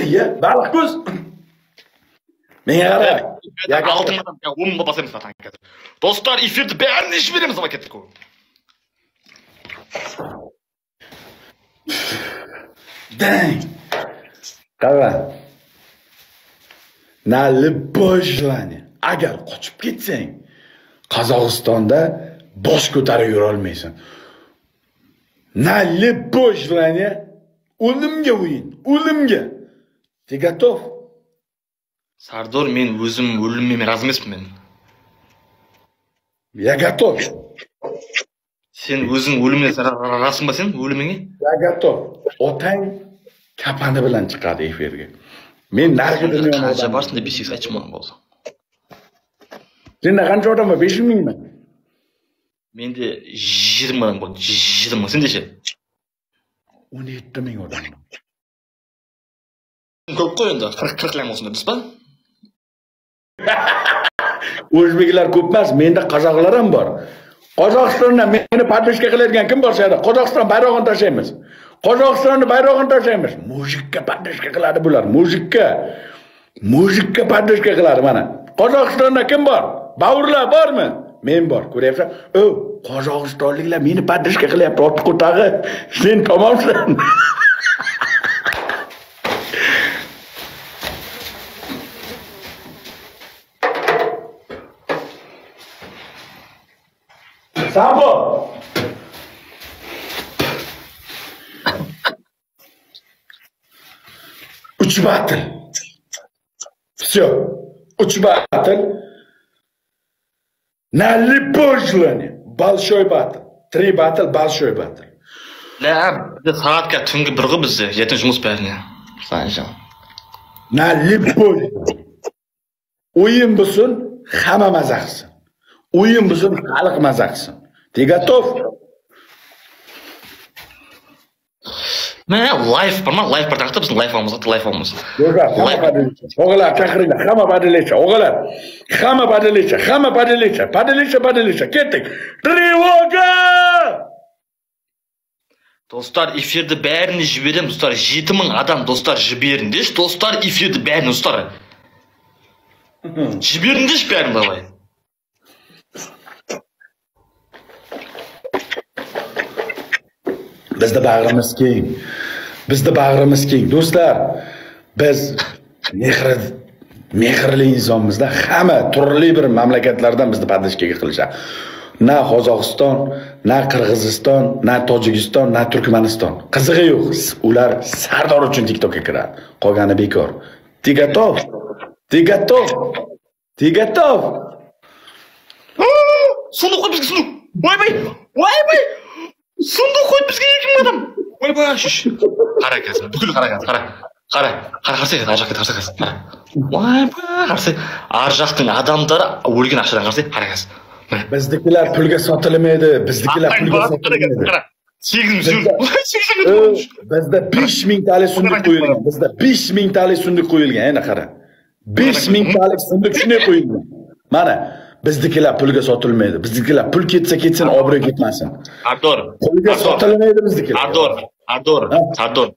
Iya, baliq ko'z. Menga qara. 6 мың адам, 10 мыңға басамыз братан қазір. Достар, эфирді бәріне жібереміз, давай кеттік. Dang. Qara. На любое желание. Agar qochib ketsang, Qozog'istonda bosh ko'tarib yura olmaysan. На любое желание o'limga o'yin, o'limga. Ты готов? Сардор, мен өзім өліміме разы емеспін мен. Я готов. Сен өзің өліміне разысың ба сен өліміңе? Я готов. Otang kafani bilan chiqadi efirga. Men narigi dunyoni qancha barsin deb 5 aytishim mumkin bo'lsa. Senda qancha odam bor? 5 mingmi? Menda 20 odam bor. 20. Senda ше? 17 ming odam. Ko'p qo'y endi. 40 lam bo'lsin debsiz ba? O'zbeklar ko'p emas, menda qozoqlar ham bor. Qozog'istondan meni podpishka qiladigan kim bor shu yerda? Qozog'iston bayrog'ini tashlaymiz. Qozog'istonni bayrog'ini tashlaymiz. Mujikka podpishka qiladi bular, mujikka. Mujikka podpishka qiladi mana. Qozog'istonda kim bor? Bavurlar bormi? Men bor. Ko'ryapsan? O, Qozog'istonliklar meni podpishka qilyapti, ot qo'tag'i. Sen tamomsan. Sambo. Uch battle. Все. Uch battle. На любое желание. Большой battle. 3 battle, большой battle. La, bizda soatga tungi 1 ғой бізде. Ертең жұмыс бәріне. Санжан. На любой. O'yin bo'lsin, hamma maza qilsin. O'yin bo'lsin, xalq maza qilsin. Ты готов? Мә, лайф бар ма? Лайф бар тақта біздің лайф аламыз, лайф аламыз. O'g'lar, chaqiringlar, hamma badalicha, o'g'lar. Hamma badalicha, hamma badalicha, badalicha, badalicha. Ketdik. Тревога! Достар, эфирді бәріне жіберем, достар, 7000 адам, достар, жіберіңдерші, достар, эфирді бәріне, достар. Жіберіңдерші бәрін, давай. Bizda bag'rimiz keng. Bizda bag'rimiz keng. Do'stlar, biz mehrli insonmizda. Hamma turli bir mamlakatlardan bizni podpishkaga qilishadi. Na Qozog'iston, na Qirg'iziston, na Tojikiston, na Turkmaniston. Qizig'i yo'q. Ular Sardor uchun TikTokka kiradi. Qolgani bekor. Ты готов? Ты готов? Ты готов? Сундук qo'y bizga, сундук. Voy-voy! Voy-voy! Сундук қойды бізге 2000 адам. Ойбай, шш. Қара қазір, бүкіл қара қазір, қара. Қара, қара қарсы, ар жаққа қарсы қазір. Қара. Ойбай, қарсы. Ар жақтың адамдары өлген ақшадан қарсы, қара қазір. Biznikilar pulga sotilmaydi, biznikilar pulga sotilmaydi. Qara. 8 ming. Bizda 5000 talik sunduq qo'yilgan. Bizda 5000 talik sunduq qo'yilgan, ana qara. 5000 talik sunduq shunday qo'yilgan. Mana biznikilar pulga sotilmaydi. Biznikilar pul ketsa ketsin, obro' ketmasin. Sardor, pulga sotilmaydi biznikilar. Sardor, Sardor, Sardor.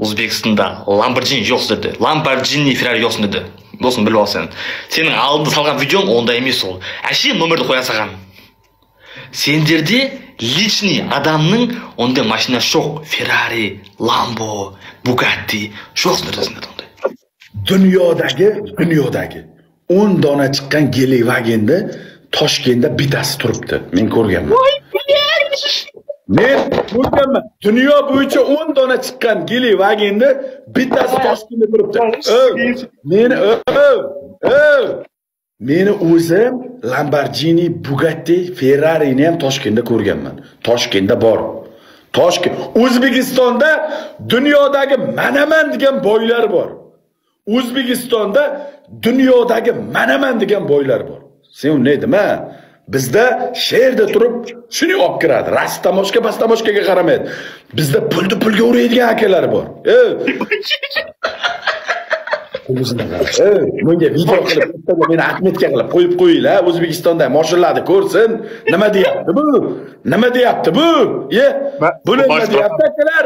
O'zbekistonda Lamborghini yo'q dedi. Lamborghini, Ferrari yo'q dedi. Do'stim, bilib ol sen. Sening oldin solgan videong onda emas ol. Әшейін nomerni qo'ya solgan. Сендерде личный адамның ондай машина жоқ. Ferrari, Lambo, Bugatti жоқ сендерде ондай. Dunyodagi 10 dona chiqqan Gelvagenda Toshkentda bittasi turibdi. Men ko'rganman. Men ko'rganman. Dunyo bo'yicha 10 dona chiqqan Gelvagenda bittasi Toshkentda turibdi. Meni o'zim Lamborghini, Bugatti, Ferrari'ni ham Toshkentda ko'rganman. Toshkentda bor. Toshkent, O'zbekistonda dunyodagi manaman degan boylar bor. O'zbekistonda dunyodagi manaman degan boylar bor. Sen unday dema. Bizda she'rda turib shuni olib kiradi. Rastamoshka, bastamoshkaga qaramaydi. Bizda pulni pulga uradigan akalar bor. Bunga video qilib, meni отметка qilib qo'yib qo'yinglar, O'zbekistonda mashinalarni ko'rsin, nima deyapti bu? Nima deyapti bu? Ye, bu nima deyapti akalar?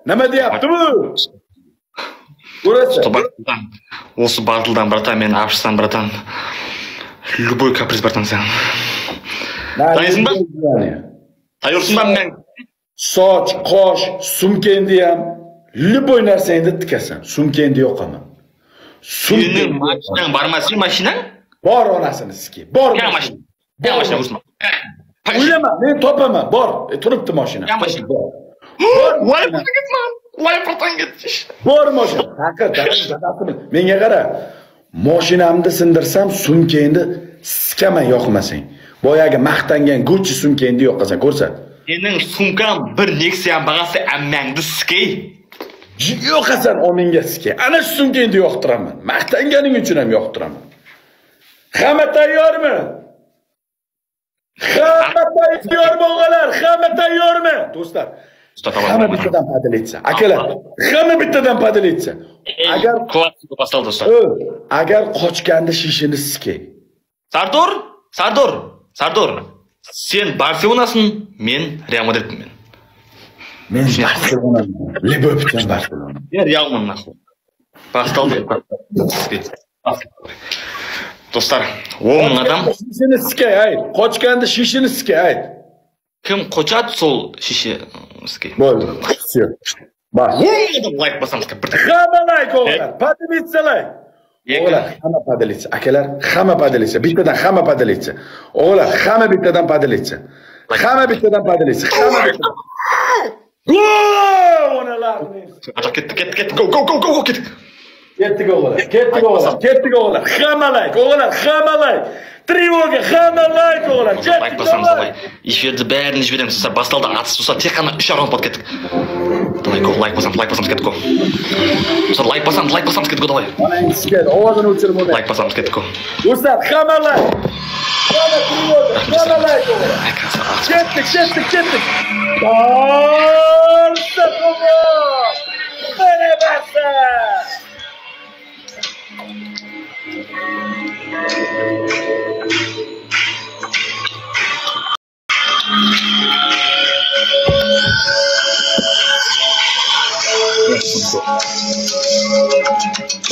Nima deyapti bu? Ko'rasiz. Осы батылдан, братан, мен ашсам, братан. Любой каприз, братан, сен. Дайынсың ба? Tayyorsan ба мен? Soch, qosh, sumkangni ham, любой narsangni tikasan. Sumkangni yoqaman. Sening mashinang bormi? Sening mashinang? Bor onasini siki. Bor. Mashina. Mashina ursin. O'ylama, men topaman. Bor, turibdi mashina. Mashina. Bor. Voy ketman. Voy братан ketish. Bor mashina. Haqiqatan, menga qara. Mashinamni sindirsam, sumkangni sikaman yoqmasang. Boyagi maqtangan Gucci sumkangni yoqasan, ko'rsat. Sening sumkang bir Nexia бағасы ammangni sikay. Yo'qasan o'ningga sikay. Ana shu sumkangni yoqtiraman. Maqtanganing uchun ham yoqtiraman. Hamma tayyormi? Hamma tayyormi o'g'illar? Hamma tayyormi? Do'stlar, hamma bittadan поделиться. Akalar, hamma bittadan поделиться. Agar klassika bosal do'stlar. Agar qochganda shishini sikay. Sardor, Sardor, Sardor. Sen Barselonasın, men Real Madridman. Men Barselonaman. Liverpooldan Barselona. Men Realman нахуй. Басталды. Достар, 10 мың адам. Shishini sikay, ayt. Qochganda shishini sikay, ayt. Кім qochadi, сол шеше sikay. Bo'ldi. Всё. Bas. 10 мың адам лайк басамыз. Hamma layk o'g'illar. Поделиться layk. O'g'illar, hamma поделиться. Akalar, hamma поделиться. Bittadan hamma поделиться. O'g'illar, hamma bittadan поделиться. Hamma bittadan поделиться. Hamma bittadan. Gol! Onalarni. Ketdi, ketdi, ketdi. Go, go, go, go, ketdik. Ketdik o'g'illar. Ketdik o'g'illar. Ketdik o'g'illar. Hamma layk, o'g'illar, hamma layk. Тревога, hamma layk o'g'illar. Лайк басамыз, давай. Эфирді бәрін жібереміз. Достар, басталды атыс, достар, тек қана 3 раунд болады, кеттік. Давай, го, лайк басамыз, лайк басамыз, кеттік, го. Достар, лайк басамыз, лайк басамыз, кеттік, го, давай. Ovozini o'chirib o'ynaydi. Лайк басамыз, кеттік, го. Do'stlar, hamma layk. Hamma тревога, hamma layk o'g'illar. Ketdik, ketdik, ketdik. Barsa tomon! Mana Barsa!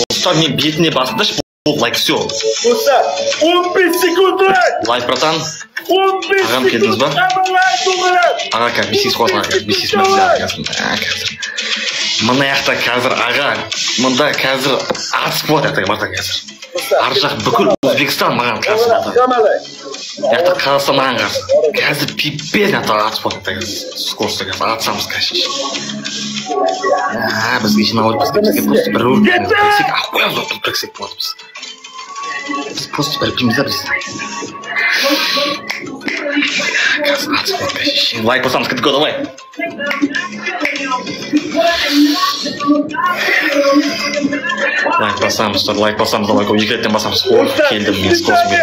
Достар, мен бетіне басыңдаршы, болды, лайк, все. Достар, 15 секунд лайк! Лайк, братан. 15 Ағам, келдіңіз ба? Hamma layk o'g'illar! Аға, қазір 5 қосып, аға, 5 қазір. Мына жақта қазір, аға, мында қазір атыс болады, братан, қазір. Ар жақ бүкіл Өзбекстан маған қарсы. Hamma layk. Жақта Қазақстан маған қарсы. Қазір пипец атыс болады, қазір. Скорості қазір атысамыз қазір. Бізге жиналып, бізге просто бір біріксек, ақ қоямыз, біз біріксек болады біз. Біз просто бірікпейміз да біз. Қазір атыс болады қазір. Лайк басамыз, кеттік, давай. Лайк басамыз, лайк басамыз, давай, екі реттен басамыз. Келдім мен скоростьмен.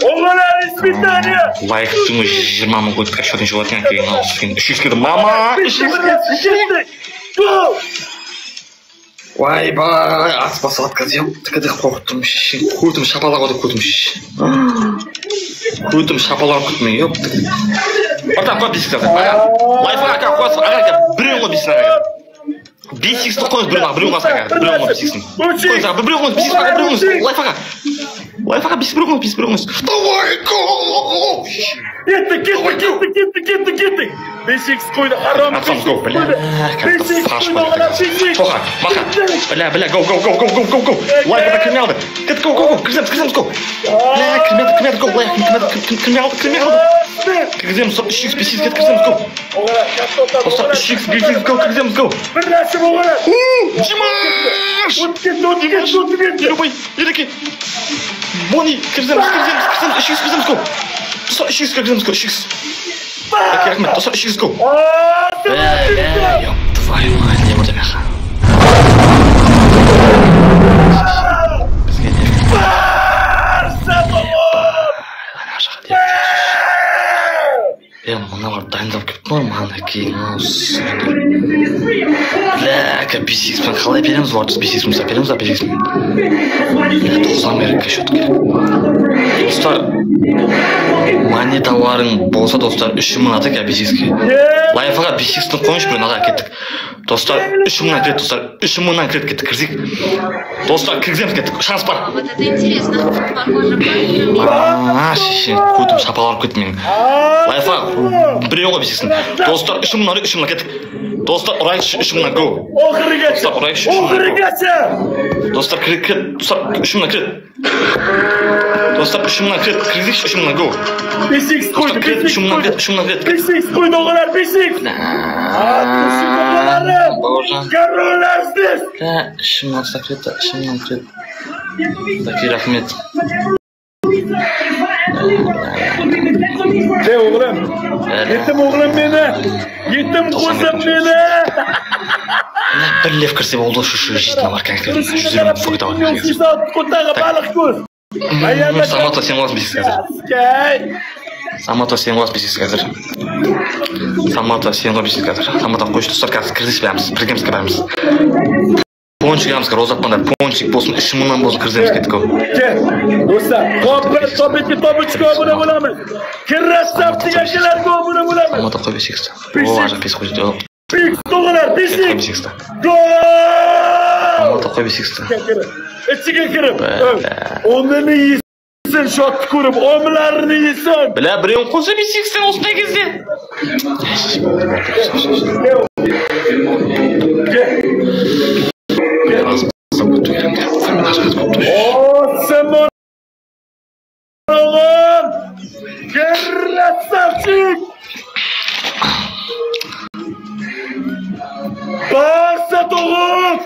O'g'illar, испытание! Лайктың өзі 20 мың қойдық, счетын жолатын екен, 300 келді, мама! 300 Go! Ойбай, атыс басылады қазір. Тікіді қорықтым, көтім шапалақ отыр, көтім. Көтім шапалақ күтім, ёп. Братан, қой 5 аға. Лайф аға, қой, аға, біреу ғой 5 аға. 5-ті қойыңыз, біреу, біреу қойыңыз аға, біреу қойыңыз 5-ті. Қойыңыз аға, біреу қойыңыз 5 аға, біреу қойыңыз, лайф аға. Лайф аға, 5 біреу қойыңыз, 5 біреу қойыңыз. Давай, го! Ketdik, ketdik, ketdik, ketdik, ketdik, ketdik. 5x qo'ydi, harom. Атсам, го, бля. 5x qo'ydi, o'g'illar, 5x. Тоқа, мақа. Бля, бля, го, го, го, го, го, го, го. Лайф аға кірмей алды. Кет, го, го, го, кіргіземіз, кіргіземіз, го. Бля, кірмеді, кірмеді, го, лайф, кірмеді, кірмей алды, кірмей алды. Кіргіземіз, 3x, 5x, кет, кіргіземіз, го. Достар, 3x, 5x, го, кіргіземіз, го. Birlashib o'g'illar. Димаш! O'tib ketdi, o'tib ketdi, o'tib ketdi. Елубай, Ереке. Бони, кіргіземіз, кіргіземіз, кіргіземіз, 3x, кіргіземіз, го. Достар, 3x, кіргіземіз, го, 3x. Рахмет, достар, 3x, го. Бля, ёб твою мать, не болды меха. Бізге не? Barsa tomon! Мыналар дайындалып келіп. Нормально, Бля, 5x пен қалай береміз оларды? 5x болса береміз ба 5x пен? Бля, 90 керек счет керек. Достар, монеталарың болса, достар, 3000 атық 5x-ке. Лайфаға 5x-ті қойыңызшы біреу, аға, кеттік. Достар, 3000-нан кіреді, достар, 3000-нан кіреді, кеттік, кіргізейік. Достар, кіргіземіз, кеттік, шанс бар. Вот это интересно. Похоже, А, шеше, көтім шапаланып кетті менің. Лайфа, біреу ғой 5x-ін. Достар, 3000-нан, 3000-нан кеттік. Достар, ұрайықшы, 3000-нан, go. Oxirigacha. Достар, ұрайықшы, 3000-нан, go. Oxirigacha. Достар, кіреді, кіреді, достар, 3000-нан кіреді. Достар, 3000-нан кіреді, кіргізейікші, 3000-нан, go. 5x qo'ydi, Достар, кіреді, 5x 3000-нан qo'ydi. кіреді, 3000-нан кіреді. 5x qo'ydi o'g'illar, 5x. O'g'illar. Бауыржан. Королlar здесь. Бля, 3000-нан ұстап кіреді, 3000-нан кіреді. Таки, рахмет. Ey o'g'lim. Yetim o'g'lim meni. Yetim qo'zim meni. Бля, бір лев кірсе болды, шу жейтін бар кәдімгі. 120 фук давай. Qo'tag'i baliq ko'z. Самата, сен боласың 5x қазір. Kay. Самата, сен боласың 5x қазір. Самата, сен ғой 5x қазір. Самата, қойшы, достар, қазір кіргізейік бәріміз, біргеміз бәріміз. Пончик аламыз, роза апаңдар, пончик болсын, 3000-нан болсын кіргіземіз, кеттік ау. Kel. Do'stlar, top 1, top 2, top 3 ga obuna bo'lamiz. Kirasam deganlarga obuna bo'lamiz. Самата, қой 5x. О, ажа 5 қойды. 5 o'g'illar, Қой 5x. 5x. Gol! Самата, қой 5x. Ichiga kirib, o'nini yesin, shotni ko'rib, omlarini yesin. Бля, біреуін қойса 5x-тен осындай кезде. Osimon o'g'lim! Красавчик! Barsa to'g'im!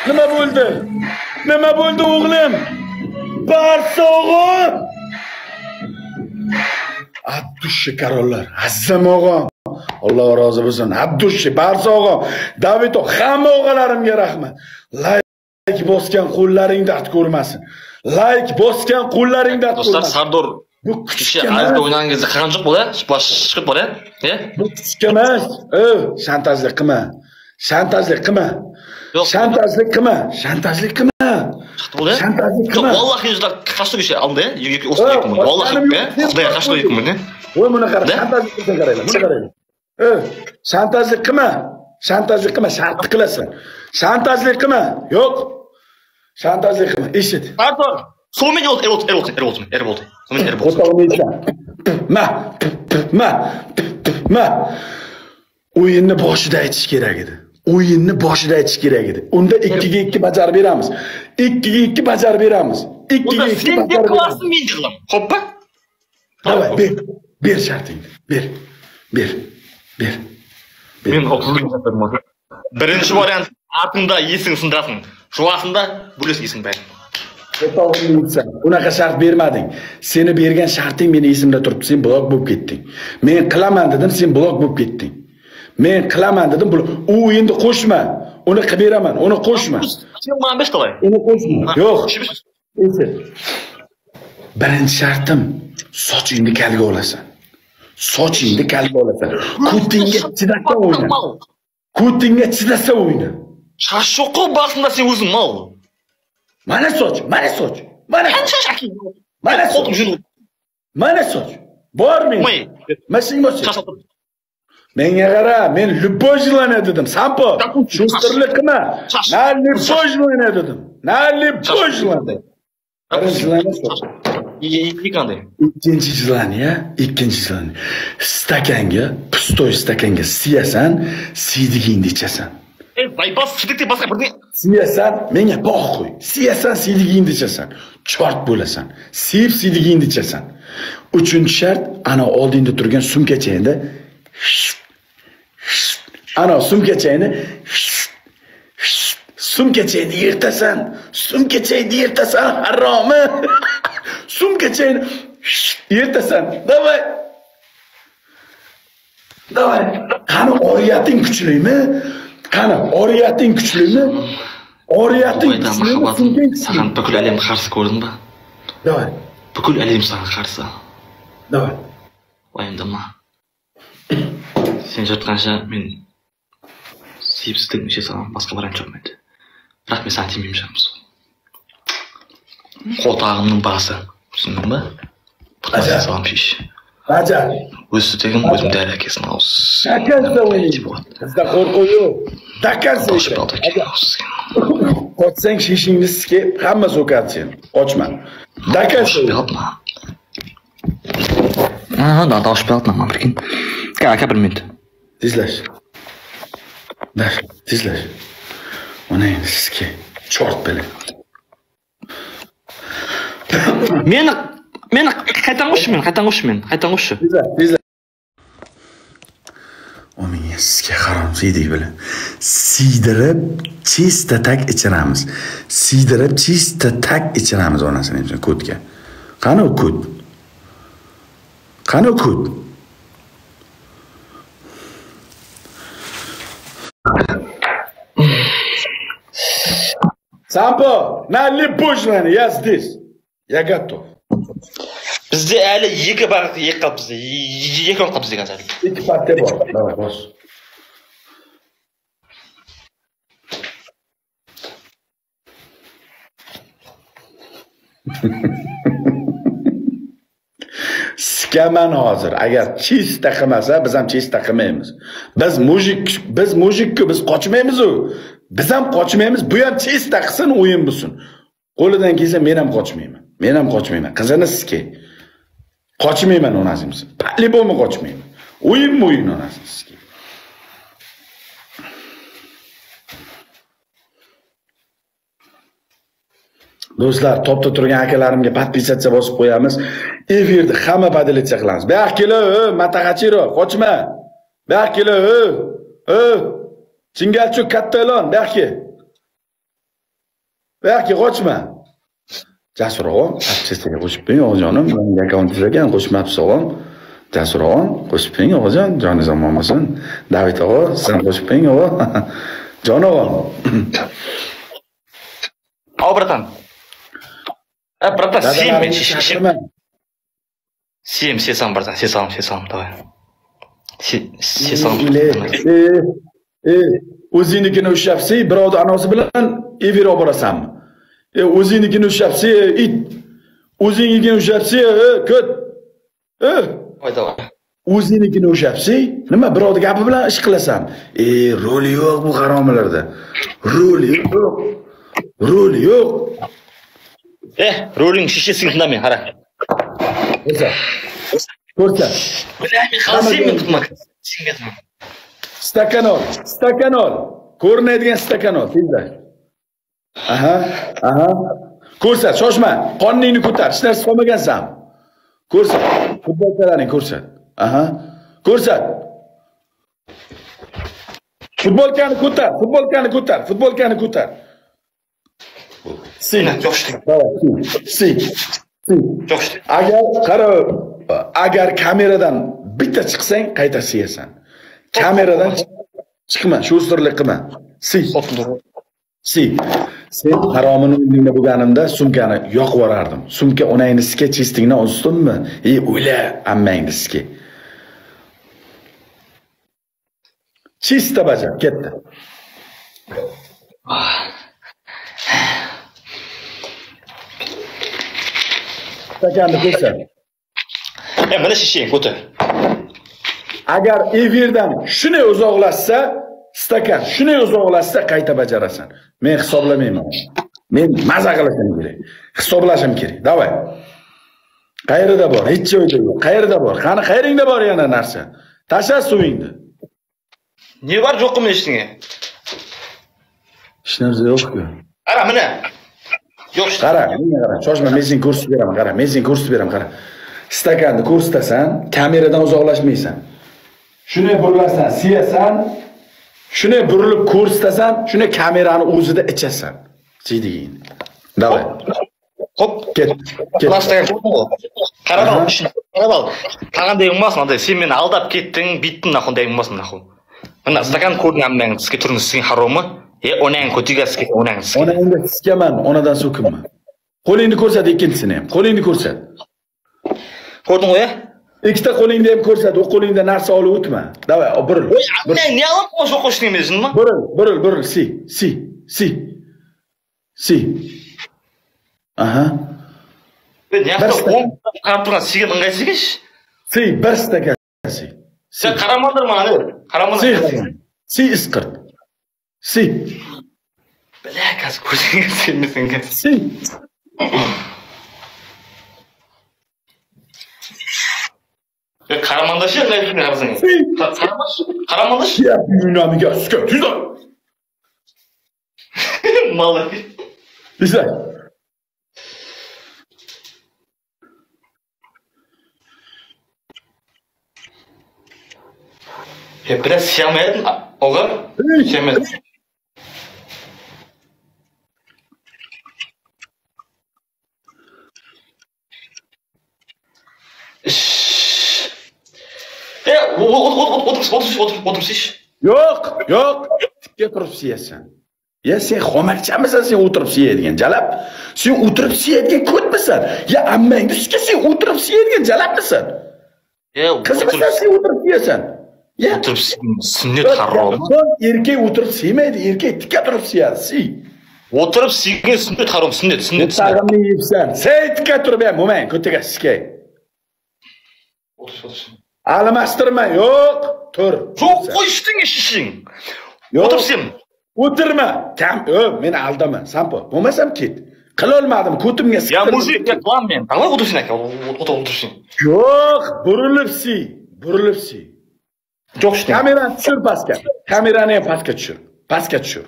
Nima bo'ldi? Nima bo'ldi o'g'lim? Barsa o'g'lim! Abdushi karollar, Azzam og'am, Alloh rozi bo'lsin. Abdushi, Barsa og'am, David hamma o'g'alarimga rahmat. Like bosgan qo'llaring dard ko'rmasin. Like bosgan qo'llaring dard Достар, ko'rmasin. Сардор Bu кеше kuchga Азда emas. ойнаған кезде қалған жоқ бұл, ә? Былай шығып бар, ә? Е? Bu kuchga emas. Ey, shantajlik qilma. Shantajlik qilma. Yo'q. Shantajlik qilma. Shantajlik qilma. Шықты бұл, ә? Shantajlik Жоқ, qilma. валлахи қашты кеше алды, ә? Екі осы 2 мың. Валлахи, ә? Құдай қашты 2 мың, ә? Voy buni qara, Да? shantajlik qilsang qaranglar, buni qaranglar. Ey, shantajlik qilma. Shantajlik qilma, shartni qilasan. Shantajlik qilma. Yo'q. Shantajlik qilma. Eshit. Сардор, сонымен ер болды, ер болды, ер болды, ер болды. Сонымен ер болды. O'tog'imni aytsam. Ma, ma, ma. O'yinni boshida aytish kerak edi. O'yinni boshida aytish kerak edi. Unda 2ga 2 bajarib beramiz. 2ga 2 bajarib beramiz. 2ga Онда 2 сен де bajarib beramiz. қыласың, мен де қыламын. Хоп па? Давай, ber. Ber shartingni. Ber. Ber. Ber. Мен 30. Бірінші вариант, артыңда есің сындырасың. Жуасың да бөлесің есің бәрін. O'tog'imni aytsam, unaqa shart bermading. Seni bergan sharting meni esimda turibdi. Sen blok bo'lib ketding. Men qilaman dedim, sen blok bo'lib ketding. Men qilaman dedim, u endi qo'shma. Uni qilib beraman, uni qo'shma. Сен маған берші давай. Uni qo'shma. Yo'q. Eshit. Birinchi shartim, sochingni kalga olasan. Sochingni kalga olasan. Ko'tingga chidasa o'yna. Мал. Ko'tingga chidasa o'yna. Шаш жоқ қой басында, сен өзің мал. Mana soch, mana soch. Mana Қанша шаш әкең? Mana soch. Қолым жүн. Mana soch. Bor men. Ой. Mashing bo'lsin. Шаш алып. Menga qara, men любой желание dedim. Sampo, shusterlik qilma. Шаш. Na любой желание dedim. Na любой желание. Birinchi желание soch. Екі қандай? Ikkinchi желание, ikkinchi желание. Stakanga, pustoy stakanga siyasan, siydigingni ichasan. Ey, байбас, сідіктен басқа бірдеңе. Siyasan, menga poxuy. Siyasan, siydigingni ichasan. Chort bo'lasan. Siyib siydigingni ichasan. Uchinchi shart, ana oldingda turgan sumkachangda ana sumkachangni sumkachangni yirtasan. Sumkachangni yirtasan, haromi. Sumkachangni yirtasan. Давай. Давай. Qani oriyating kuchlimi? Qani, oriyating kuchlimi? Oriyating kuchlimi? Sumkang kuchlimi? Саған бүкіл әлем қарсы, көрдің ба? Давай. Бүкіл әлем саған қарсы. Давай. Уайымдама. Сен жатқанша мен сүйіпсіздігімді іше саламын, басқа вариант жоқ менде. Бірақ мен саған тимеймін жаным сол. Қотағымның басы, түсіндің ба? Бұтына салам шеш. Bajar. Өз сүтегім өзім дәл әкесінің ауыз. Dokansa o'yin. Bizda qo'rquv yo'q. Dokansa. Qochsang shishingni sikib, hamma so'kadi seni. Qochma. Dokansa. Ha, дауыс шықпай қалды маған, прикинь. Ака, бір минут. Tezlash. Tezlash. Onangni sikib, chort bilan. Мені қайтан қойшы, мен қайтан қойшы, мен қайтан қойшы. Tezla. O'ming sizga harom siydik bilan. Siydirib chista tak ichiramiz. Siydirib chista tak ichiramiz onasini ham ko'tga. Qani u ko't? Qani u ko't? Sampo, на липучнani, я здесь. Я готов. Бізде әлі екі бағыт, екі қалып бізде. Екі раунд қалып бізде қазір. Екі партия бар. Давай, бос. Sikaman hozir. Agar chista qilmasa, biz ham chista qilmaymiz. Biz mujik, biz mujikku, biz qochmaymiz-u. Biz ham qochmaymiz, bu ham chista qilsin, o'yin bo'lsin. Qo'lidan kelsa men ham qochmayman. Men ham qochmayman. Qizini sizga. Qochmayman onasimiz. По-любому qochmayman. O'yinmi o'yin onasini sizga. Do'stlar, topda turgan akalarimga podpisatsiya bosib qo'yamiz. Efirni hamma podelitsa qilamiz. Bu yoq kelo, mataqachiro, qochma. Bu yoq kelo, Chingalchuk katta ilon, bu yoq kel. Bu yoq kel, qochma. Jasur og'am, podpisatsiyaga qo'shib qo'ying og'ajonim. Menga akkauntingiz ekan, qo'shmabsiz og'am. Jasur og'am, qo'shib qo'ying og'ajon, joningiz omon bo'lsin. David og'a, siz ham qo'shib qo'ying og'a. Jon og'am. Ау, братан. Братан, 7, 7 сам, братан, 7 сам, давай. 7 сам. O'zingnikini ushlabsi, birovni anasi bilan efir olib borasanmi? O'zingnikini ushlabsi, it. O'zingnikini ushlabsi, ko't. Давай. O'zingnikini ushlabsi, nima birovni gapi bilan ish qilasan? Roli yo'q bu haromilarda. Roli yo'q. Roli yo'q. Roling shishesini qilmay, qara. Ko'rsat. Ko'rsat. Мен tutma. Stakan ol, stakan ol. Ko'rinadigan stakan ol, tezda. Aha, aha. Ko'rsat, shoshma. Qorningni ko'tar, hech narsa qolmagansan. Ko'rsat. Futbolchalaring ko'rsat. Aha. Ko'rsat. Futbolkani ko'tar, futbolkani ko'tar, futbolkani ko'tar. Sing. Sing. Sing. Agar qara, agar kameradan bitta chiqsang, qayta siyasan. Kameradan chiqma, sho'stirlik qilma. Sing. Sing. Sen haromini o'rningda bo'lganimda sumkani yoqib yuborardim. Sumka onangni sizga chestingdan ustunmi? Ey, o'yla ammangni sizga. Chista bajar, ketdi. Stakanni ko'rsat. Mana shishang, ko'tar. Agar efirdan shunday uzoqlashsa, stakan shunday uzoqlashsa qayta bajarasan. Men hisoblamayman. Men maza qilishim kerak. Hisoblashim kerak. Davay. Qayerda bor? Hech joyda yo'q. Qayerda bor? Qani qayeringda bor yana narsa? Tasha suvingni. Ne bor yo'qmi eshitdingmi? Hech narsa yo'q-ku. Qara, mana. Yo'q, qara, menga qara. Shoshma, men senga ko'rsatib beraman, qara. Men senga ko'rsatib beraman, qara. Stakanni ko'rsatasan, kameradan uzoqlashmaysan. Shuni burilasan, siyasan, shuni burilib ko'rsatasan, shuni kamerani o'zida ichasan. Siydigin. Davay. Hop, ket. Ket. Qarab ol, ishni qarab ol. Tag'in degin bo'lmasin, андай sen meni aldab ketding, bitding, нахуй degin bo'lmasin, нахуй. Мына стакан көрдің аммаңды сізге түріңіз сіздің харомы. Е, onang ko'tiga sizga, onang sizga. Onangga sikaman, onadan so'kinma. Qo'lingni ko'rsat ikkinchisini ham. Qo'lingni ko'rsat. Ko'rding ғой, Ikkita qo'lingni ham ko'rsat, u qo'lingda narsa olib o'tma. Давай, buril. Ой, ammang ne olib qo'shiq qo'shning emesmi? Buril, buril, buril, si, si, si. Si. Aha. Мына оң қарап тұрған сиген ыңғайсыз екен. Si, bir stakan si. Сен қарамаңдар маған, қарамаңдар. Si, si isqirt. Si. Бля, қазір көрсең сенбесең. Si. Қарамаңдаршы, ыңғайсыз қарасаң. Қарамашы, қарамаңдаршы. Ya, yunamiga suka, tuzla. Малы. Tuzla. Biraz siyamayadın, oğa. Siyamayadın. O'tirib. Yo'q, yo'q. Tikka turib siyasan. Ya sen xomakchamisan, sen o'tirib siyadigan jalab? Sen o'tirib siyadigan ko'tmisan? Ya ammangni sutga sen o'tirib siyadigan jalabmisan? Ya qizmisan sen o'tirib siyasan? Ya o'tirib sunnat harom. Erkak o'tirib siymaydi, erkak tikka turib siyadi. Siy. O'tirib siygan sunnat harom, sunnat, sunnat. Tag'imni yeyibsan. Sen tikka turib ham bo'lmang, ko'taga sikay. O'tir, o'tir. Almashtirma, yo'q, tur. Yo'q, qo'yshding ishing. O'tirsam. O'tirma. Kam, meni aldama, Sampo. Bo'lmasam ket. Qilolmadim, ko'timga siqtirdim. Ya mujik, qilaman men. Qalay o'tirsin aka, o'tirsin. Yo'q, burilib siy, burilib siy. Yo'q, shunday. Kamerani tushir pastga. Kamerani ham pastga tushir. Pastga tushir.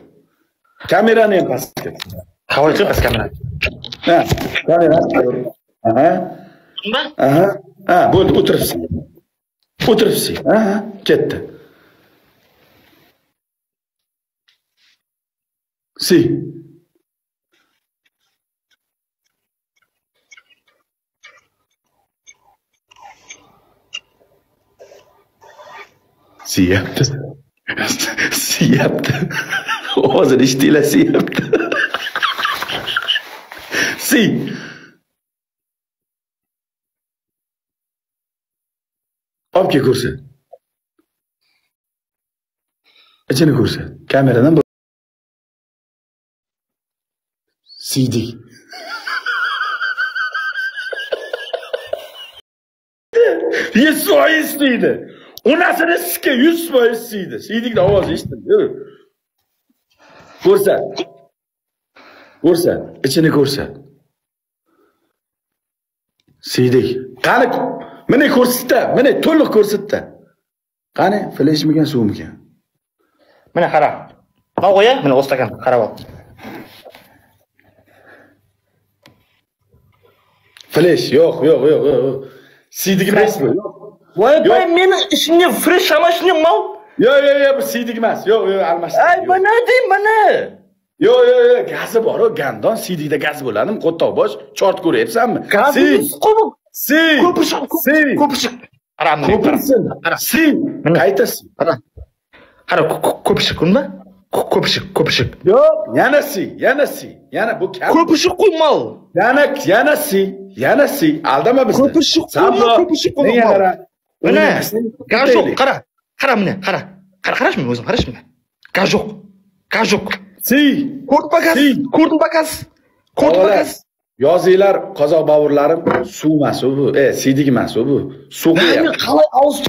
Kamerani ham pastga tushir. Qalay tushir pastga kamerani? Ha, kamerani tushir. Aha. Aha. Ha, bo'ldi, o'tiribsin. O'tiribsin. Aha, ketdi. Si. Siyapti. Siyapti. Hozir eshitdinglar, siyapti. Si. Olib kel ko'rsat. Ichini ko'rsat. Kameradan siydik. 100% siydi. Onasini sika 100% siydi. Siydikni ovozi eshitildi. Ko'rsat. Ko'rsat. Ichini ko'rsat. Siydik. Qani mana ko'rsatdi, mana to'liq ko'rsatdi. Qani, fleshmikan, suvmikan? Mana qara. Mana qo'ya, mana o'z stakan, qarab ol. Flesh, yo'q, yo'q, yo'q, yo'q. Siydik emas bu. Yo'q. Voy, voy, meni ishimga fresh hamashni mal. Yo'q, yo'q, yo'q, bu siydik emas. Yo'q, yo'q, almashtir. Ay, mana deyim, mana. Yo'q, yo'q, yo'q, gazi bor-ku, gandon siydikda gaz bo'ladimi? Qo'toqbosh, chort ko'ryapsanmi? Gazi qo'b. Si. Ko'pirchiq, ko'pirchiq. Qara, ko'pirsin. Si. Qayta si. Qara. Qara, ko'pirchiq ko'rma? Ko'pirchiq, ko'pirchiq. Yo'q, yana si, yana si. Yana bu kam. Ko'pirchiq qo'ymal. Yana, yana si, yana si. Aldama bizni. Ko'pirchiq qo'yma, ko'pirchiq qo'yma. Mana, gaz yo'q, qara. Qara mana, qara. Qara, qarashmi o'zim, qarashmi? Gaz yo'q. Gaz yo'q. Si. Ko'rding ba gaz? Ko'rding ba gaz? Ko'rding ba gaz? Yozinglar, qozoq bovurlarim, suv emas bu, siydik emas bu. Suv qo'yapti. Qalay og'iz